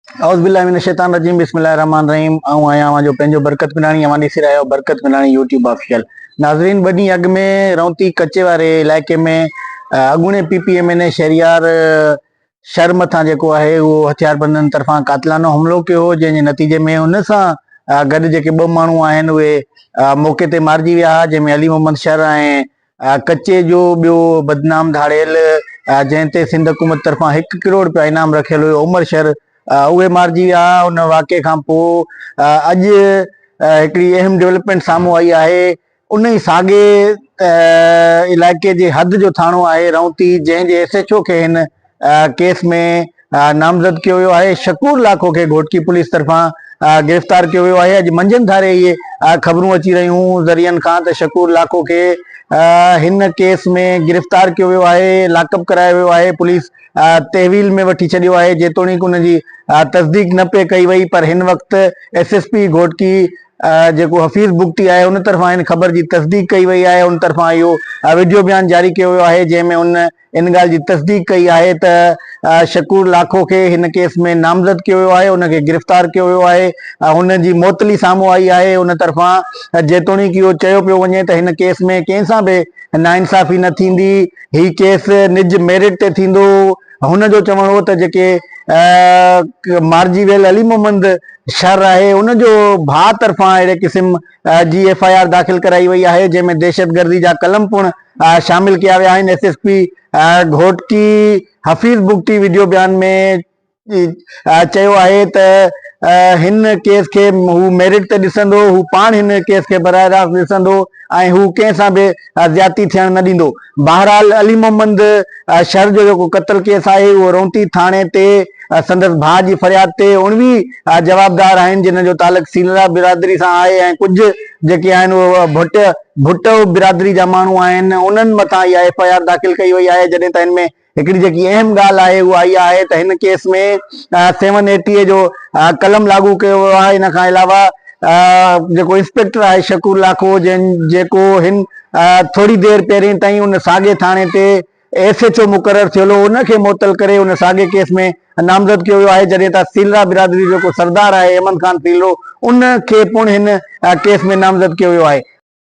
اعوذ بالله من الشيطان الرجيم بسم الله الرحمن الرحيم آئون آهيان اوهان جو پنهنجو برڪت پناڻي اوهان ڏسي رهيا آهيو برڪت پناڻي يوٽيوب آفيشل ناظرين ٻه ڏينهن اڳ ۾ رونتي ڪچي واري علائقي ۾ اڳوڻي P P M N A Shehryar Shar مٿان جيڪو آهي اهو هٿياربندن طرفان قاتلانو حملو ڪيو هو جنهن جي نتيجي ۾ ان سان گڏ جيڪي ٻه ماڻهو آهن اهي موقعي تي مارجي ويا هئا جنهن ۾ علي محمد شر ۽ ڪچي جو ٻيو بدنام ڌاڙيل جنهن تي سنڌ حڪومت طرفان هڪ ڪروڙ رپيا انعام رکيل هيو عمر شر اهي مارجي ويا ان واقعي کان پوء اڄ هڪڙي اهم ڊولپمينٽ سامهون آئي آهي ان ئي ساڳي علائقي جي حد جو ٿاڻو آهي رونتي جنهن جي ايس ايڇ او کي هن ڪيس ۾ نامزد ڪيو ويو آهي، شڪور لاکو کي گهوٽڪي پوليس طرفان گرفتار ڪيو ويو آهي، اڄ منجهند ڌاري اهي خبرون اچي رهيون ذريعن کان ته شڪور لاکو کي هن ڪيس ۾ گرفتار ڪيو ويو آهي، لاڪ اپ ڪرايو ويو آهي، پوليس تحويل ۾ وٺي ڇڏيو آهي، جيتوڻيڪ ان جي تصديق نه پئي ڪئي وئي پر هن وقت ايس ايس پي گهوٽڪي جيڪو حفيظ بگٽي آهي ان طرفان هن خبر جي تصديق ڪئي وئي آهي، ان طرفان اهو وڊيو بيان جاري ڪيو ويو آهي جنهن ۾ ان ان ڳالهه جي تصديق ڪئي آهي ته شڪور لاکو کي هن ڪيس ۾ نامزد ڪيو ويو آهي، ان کي گرفتار ڪيو ويو آهي، هن جي معطلي سامهون آئي آهي، ان طرفان جيتوڻيڪ اهو چيو پيو وڃي ته هن ڪيس ۾ ڪنهن سان به ناانصافي نه ٿيندي، هي ڪيس نج ميرٽ تي ٿيندو، هن جو چوڻ هو ته جيڪي مارجي ويل علي محمد شر آهي ان جو ڀاء طرفان اهڙي قسم جي ايف I R داخل ڪرائي وئي آهي جنهن ۾ دهشتگردي جا قلم پڻ شامل ڪيا ويا آهن، S S P Ghotki Hafeez Bugti video بيان ۾ چيو آهي ته هن ڪيس کي هو ميرٽ تي ڏسندو، هو پاڻ هن ڪيس کي براهه راست ڏسندو ۽ هو ڪنهن سان به زيادتي ٿيڻ نه ڏيندو. بهرحال علي محمد شر جو جيڪو قتل ڪيس آهي اهو رونتي ٿاڻي تي سندس ڀاء جي فرياد تي 19 جوابدار آهن جن جو تعلق سيلرا برادري سان آهي ۽ ڪجهه جيڪي آهن اهي ڀٽ ڀٽو برادري جا ماڻهو آهن انهن مٿان اها ايف I R داخل ڪئي وئي آهي جڏهن ته هن ۾ هڪڙي جيڪي اهم ڳالهه آهي اها اها آهي ته هن ڪيس ۾ سيون ايٽي جو قلم لاڳو ڪيو ويو آهي ان کان علاوه جيڪو انسپيڪٽر آهي شڪور لاکو جنهن جيڪو هن ٿوري دير پهرين تائين ان ساڳي ٿاڻي تي ايس ايڇ او مقرر ٿيل هو ان کي معطل ڪري ان ساڳي ڪيس ۾ نامزد ڪيو ويو آهي جڏهن ته سيلرا برادري جو جيڪو سردار آهي احمد خان سيلرو ان کي پڻ هن ڪيس ۾ نامزد ڪيو ويو آهي.